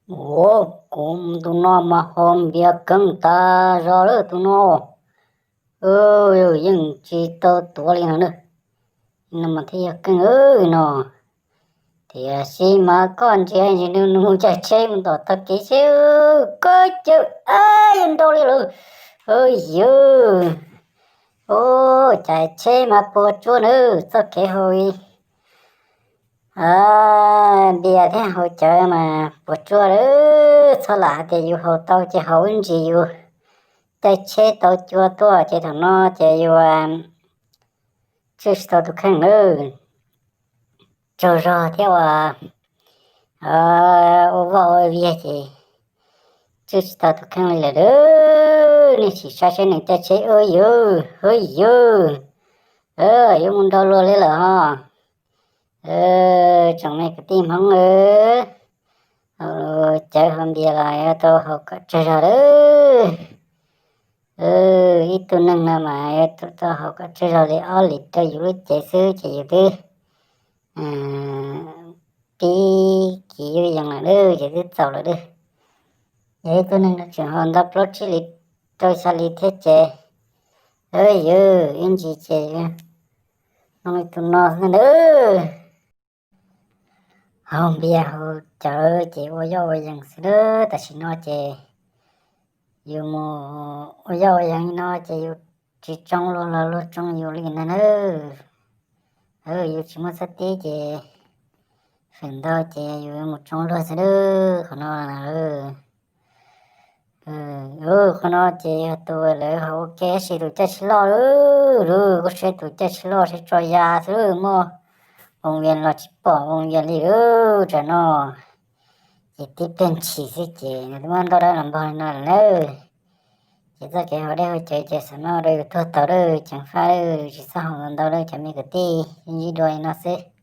Ua, kuv tus no mas haus npias keej tas zog lawm tus no. Yeej tsis tau tuav li no na. No mas thiaj yog keej no. Tiam sis mas koj ntsia ntsis nws mus caij tsheb mus tom tag kev seb, koj cawm, yuav nrau li lawm. Yawg, caij tsheb mas puas tsuaj na, txoj kev haus npias thiab haus cawv mas puas tsuaj lawm. Txhob lam hais tias yus haus tau ces haus ib ntsis yus caij tsheb tau cua tuaj ces thaum no ces yus tswj tsis tau tus kheej lawm. Tsaug zog thiab ua, ua vaj ua viag ces tswj tsis tau tus kheej li lawm. Nej sim saib saib nws caij tsheb, ua yawg, ua yawg, yuav mus nrau luag li lawm ho. Tsoom me kwv tij Hmoob, haus cawv haus npias los yuav tau haus kom tsawg zog lawm. Ib tug neeg no mas yuav tau haus kom tsawg zog li ob lis rau yus lub cev xwb ces yus twb pib kiv yees lawm, ces twb txaus lawm. Yog ib tug neeg no tseem haus ntau plaub tsib lis rau xya lis thiab ces, yawg, ib ntsis ces zoo li tus no xwb nawb. Haus npias haus cawv ces ua yoj ua yees xwb lawm. Tam sim no ces yus mus ua yoj ua yees li no ces yus tsis tsoo luag los luag tsoo yus li no nawb. Yus tsis muaj xab tib ces feem ntau ces yus mus tsoo luag xwb lawm qhov no. Qhov no ces yog tus lawv haus ua ke, tab sis tus caij tsheb loj lawm, kuv saib tus caij tsheb loj seb tso ya xwb, muaj voos vias los tsis pom voos vias li lawm tam no. Ces tib pliag ntshis xwb ces nws twb muab ntau dab los npog li no lawm nawb. Ces txoj kev haus dej haus cawv ces xam maj ua rau yus tuag taus lawm, ceev faj lawm, tsis txhob haus ntau lawm cov me kwv tij, ntsib dua li no xwb.